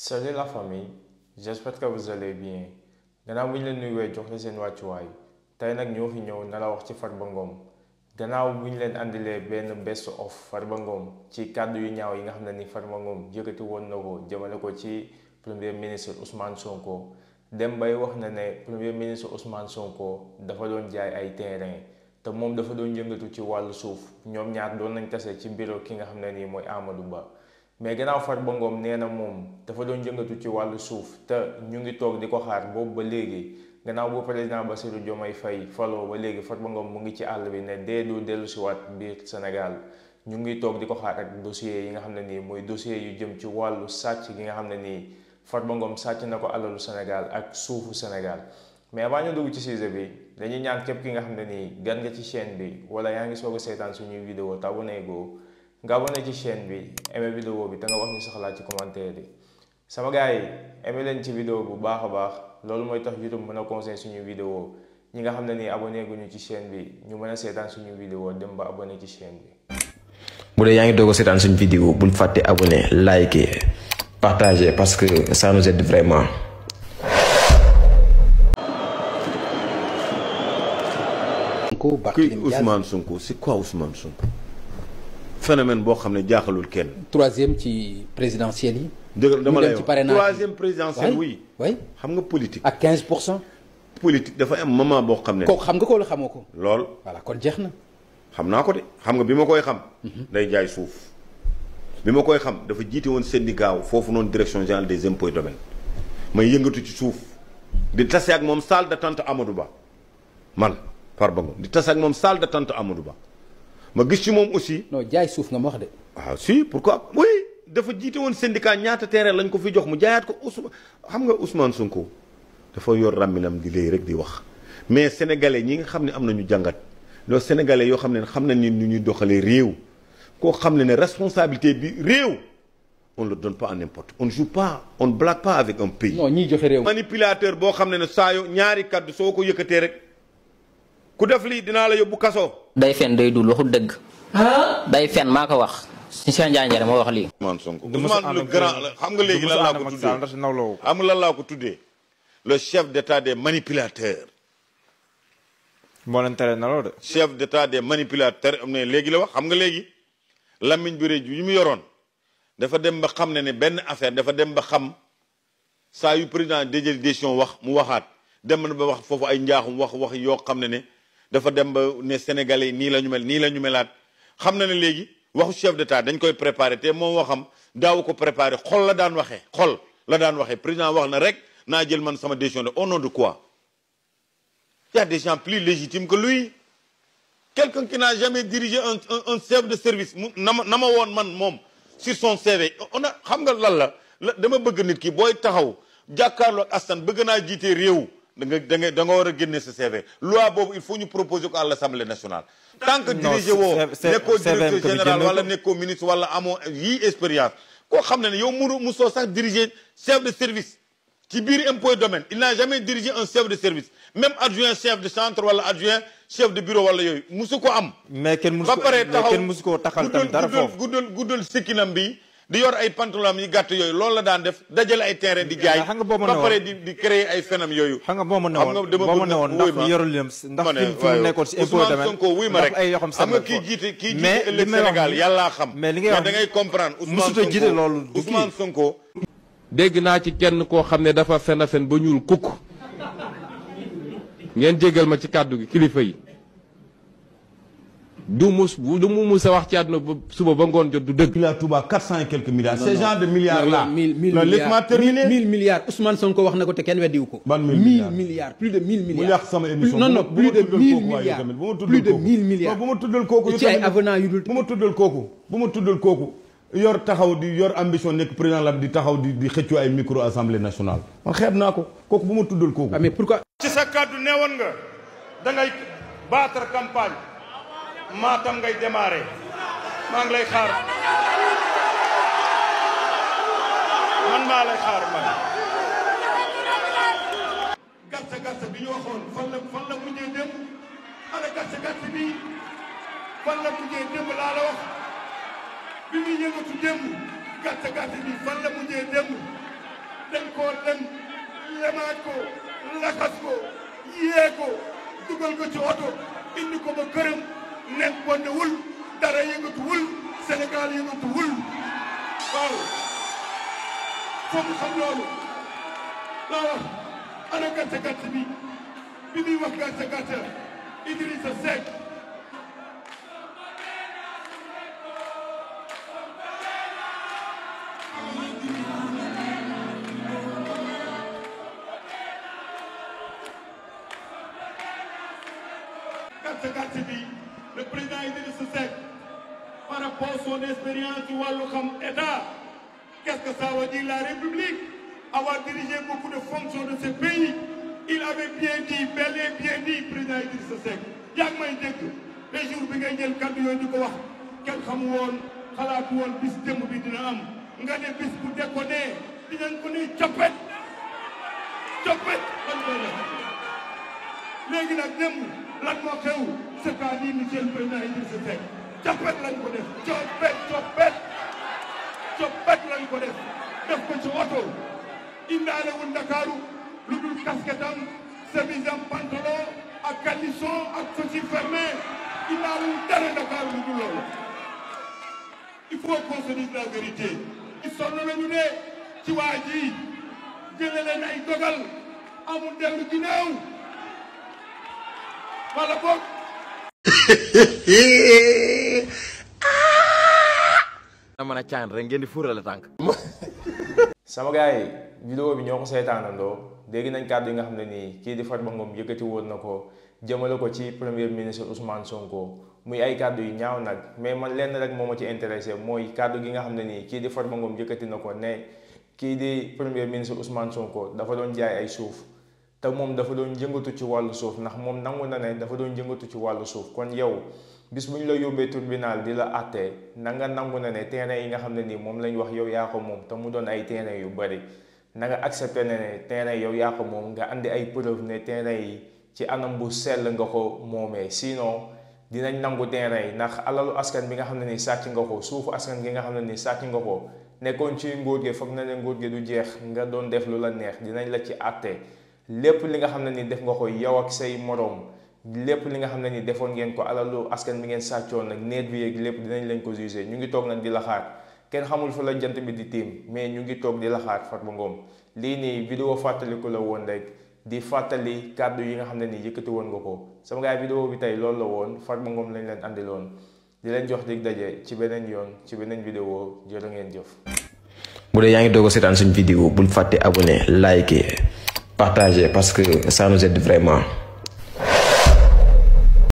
Salut la famille, j'espère que vous allez bien. gannaaw bu ñu leen nuyuwee jox la seen wàccuwaay tey nag ñoo fi ñëw na la wax ci Farba Ngom gannaaw bu ñu leen andilee benn best of Farba Ngom ci kàddu yu ñaaw yi nga xam ne ni Farba Ngom yëkkati woon na ko jëmale ko ci premier ministre Ousmane Sonko dem bay wax na ne premier ministre Ousmane Sonko dafa doon jaay ay terrain te moom dafa doon yëngatu ci wàllu suuf ñoom ñaar doon nañ tase ci bureau ki nga xam ne nii mooy Amadou Ba. mais gannaaw Farba Ngom nee na moom dafa doon yëngatu ci wàllu suuf te ñu ngi toog di ko xaar boobu ba léegi gannaaw bu président Bassirou Diomaye Faye faloo ba léegi Farba Ngom mu ngi ci àll bi ne dee du dellu si waat biir Sénégal ñu ngi toog di ko xaar ak dossier yi nga xam ne nii mooy dossier yu jëm ci wàllu sàcc gi nga xam ne nii Farba Ngom sàcc na ko alalu Sénégal ak suufu Sénégal mais avant ñu dugg ci sujet bi dañuy ñaan képp ki nga xam ne nii gan nga ci chaîne bi wala yaa ngi soog a seetaan suñuy vidéo te abonné goo nga abonné ci chaîne bi aimé vidéo bi te nga wax ñu soxlaa ci commentaire yi sama gars yi aimé leen ci vidéo bu baax a baax loolu mooy tax YouTube mën a conseiller suñu vidéo ñi nga xam ne nii abonné guñu ci chaîne bi ñu mën a seetaan suñu vidéo dem ba abonné ci chaîne bi. bu dee yaa ngi doog a seetaan suñu vidéo bul fàtte abonné liker partager parce que ça nous aide vraiment. Qui Ousmane Sonko c'est quoi Ousmane Sonko phénomène boo xam ne jaaxalul kenn. troisième ci présidentielle yi. dëgg dama lay wax parrainage troisième présidentielle oui. oui xam nga politique. ak 15%. politique dafa am moment boo xam ne. kooku xam nga ko wala xamoo ko. lool voilà kon jeex na. xam naa ko de xam nga bi ma koy xam. day jaay suuf. bi ma koy xam dafa jiite woon syndicat wu foofu noonu direction générale des impôts et domaines may yëngatu ci suuf di tase ak moom salle d'attente Amadou Ba man Farba Ngom di tase ak moom salle d'attente Amadou Ba. ma gis ci moom aussi. non jaay suuf nga ma wax de. waaw si pourquoi oui dafa jiite woon syndicat ñaata terrain lañ ko fi jox mu jaayaat ko xam nga Ousmane Sonko dafa yor ràmminam di léegi rek di wax mais sénégalais ñi nga xam ne am nañu jàngat loolu sénégalais yoo xam ne xam nañ ni ñuy doxalee réew koo xam ne responsabilité bi réew on le donne pas à n'importe on ne joue pas on ne blague pas avec un pays. non ñiy joxe réew. manipulateur boo xam ne saa yo ñaari kaddu soo ko yëkkatee rek ku def lii dinaa la yóbbu kaso. day fen day dul waxul dëgg. day fen maa ko wax. si Cheikh Ndiaye Ndiaye moo wax lii. Ousmane Sonko Ousmane le grand xam nga léegi lan laa ko tuddee xam nga lan laa ko tuddee le chef d'état des manipulateurs. moo leen tere naloo de. chef d'état des manipulateurs am na léegi la wax xam nga léegi lamiñ bi rëy yi mu yoroon dafa dem ba xam ne benn affaire dafa dem ba xam saa yu président décision wax mu waxaat dem na ba wax foofu ay njaaxum wax yoo xam ne dafa dem ba ne sénégalais yi nii la ñu mel nii la ñu melaat xam na ne léegi waxu chef d'état dañ koy préparé te moom waxam daaw ko préparé xol la daan waxee xol la daan waxee président wax na rek naa jël man sama décision de au nom de quoi il y a des gens plus légitimes que lui quelqu'un qui n'a jamais dirigé un chef de service na ma woon man moom sur son CV on a xam nga lan la dama bëgg nit ki booy taxaw jàkkaarloo ak askan bëgg naa jiite réew da nga war a génne sa CV loi boobu il faut ñu proposer ko à l'Assemblée nationale. tant que dirigé woo nekkoo directeur général wala nekkoo ministre wala amoo yii expérience koo xam ne yow musoo sax diriger chef de service ci biir impôt domaine il n'a jamais dirigé un chef de service même adjoint chef de centre wala adjoint chef de bureau wala yooyu musu ko am. mais kenn musu ko taxal tam dara foofu guddal sikkinam bi di yor ay pantalon yi gàtt yooyu loolu la daan def dajale ay terrain di jaay ba pare di créer ay phénomènes yooyu. xam nga boo ma newoon ndax yorul leen ndax fi mu nekkoon si impôt domaine Ousmane Sonko wuy ma rek xam nga kii jiite ëllëg Sénégal yàllaa xam. mais li ngay wax da ngay comprendre Ousmane Sonko dégg naa ci kenn koo xam ne dafa fen a fen ba ñuul kukk ngeen jégal ma ci kàddu gi kilifa yi du mu mus a wax ci àdduna ba suba ba ngoon jot du dëgg. Ila Touba 400 et quelques milliards. ce genre de milliards là. non laisse-moi terminer 1000 milliards Ousmane Sonko wax na ko te kenn weddiwu ko. ban 1000 milliards plus de 1000 milliards. mu yàq sama émission non plus de 1000 milliards plus de 1000 milliards. bu ma tuddal kooku ci ay avenants yu dul. bu ma tuddal kooku yor taxaw di yor ambition nekk président la di taxaw di xëccoo ay micro assemblée nationale. man xeeb naa ko kooku bu ma tuddal kooku. mais pourquoi. ci sa kàddu neewoon nga da ngay battre campagne. Matam ngay démarrer maa ngi lay xaar man maa lay xaar man. gàtt bi ñu waxoon fan la mujjee dem ana gàtt bi fan la mujjee dem laa la wax bi muy yëngatu dem gàtt bi fan la mujjee dem koo lemaat ko lakas ko yee ko dugal ko ci oto indi ko ba këram nekk bonnewul dara yëngatuwul Sénégal yëngatuwul waaw foog xam loolu laa wax ana gàtt gàtt bi muy wax gàtt gàtt Idrissa Seck le président Idrissa Seck par rapport à son expérience du Wallokam État, qu'est-ce que ça veut dire la République? Avoir dirigé beaucoup de fonctions de ce pays, il avait bien dit, bel et bien dit, président Idrissa Seck. yaa ngi may dégg les jours bi ngay jël kàddu yooyu di ko wax kenn xamu woon xalaatu woon bis démb bi dina am nga ne bis bu déconné dinañ ko ne coppet coppet lan koy def léegi nag démb lan moo xew c'est-à-dire monsieur le président Idrissa Seck coppet lañ ko def coppet lañ ko def ko ci oto indaalewul Ndakaaru lu dul casquette am chemise am pantalon ak caleçon ak chaussures fermées indaalewul dara Ndakaaru lu dul loolu il faut qu'on se dise la vérité il sonn nañu ne ci waa ji jëlee leen ay dogal amul dellu ginnaaw wala boog mën a caan rek ngeen di fuurale tànk. sama gars yi vidéo bi ñoo ko seetaanandoo dégg nañ kàddu yi nga xam ne nii kii di Farba Ngom yëkkati woon na ko jëmale ko ci premier ministre Ousmane Sonko muy ay kàddu yu ñaaw nag mais man lenn rek moo ma ci intéressé mooy kàddu gi nga xam ne nii kii di Farba Ngom yëkkati na ko ne kii di premier ministre Ousmane Sonko dafa doon jaay ay suuf te moom dafa doon jëngatu ci wàllu suuf ndax moom nangu na ne dafa doon jëngatu ci wàllu suuf kon yow bis bu ñu la yóbbee tribunal di la àttee na nga nangu na ne terrain yi nga xam ne nii moom lañ wax yow yaa ko moom te mu doon ay terrain yu bari na nga accepté ne terrain yow yaa ko moom nga andi ay preuve ne terrain yi ci anam bu sell nga ko moomee sinon dinañ nangu terrain yi ndax alalu askan bi nga xam ne nii sàcc nga ko suufu askan gi nga xam ne nii sàcc nga ko nekkoon ci nguur gi foog na ne nguur gi du jeex nga doon def lu la neex dinañ la ci àtte lépp li nga xam ne nii def nga ko yow ak say moroom lépp li nga xam ne ni defoon ngeen ko alalu askan bi ngeen sàccoon nag neet bi yeeg lépp dinañ leen ko jugé ñu ngi toog nag di la xaar kenn xamul fu la jant bi di tiim mais ñu ngi toog di la xaar Farba Ngom lii nii vidéo fàttaliku la woon rek di fàttali kàddu yi nga xam ne nii yëkkati woon nga ko sama gars vidéo bi tey loolu la woon Farba Ngom lañ leen andiloon di leen jox dig daje ci beneen yoon ci beneen vidéo jërë ngeen jëf. bu dee yaa ngi doog a seetaan suñu vidéo bul fàtte abonné liker partager parce que ça nous aide vraiment.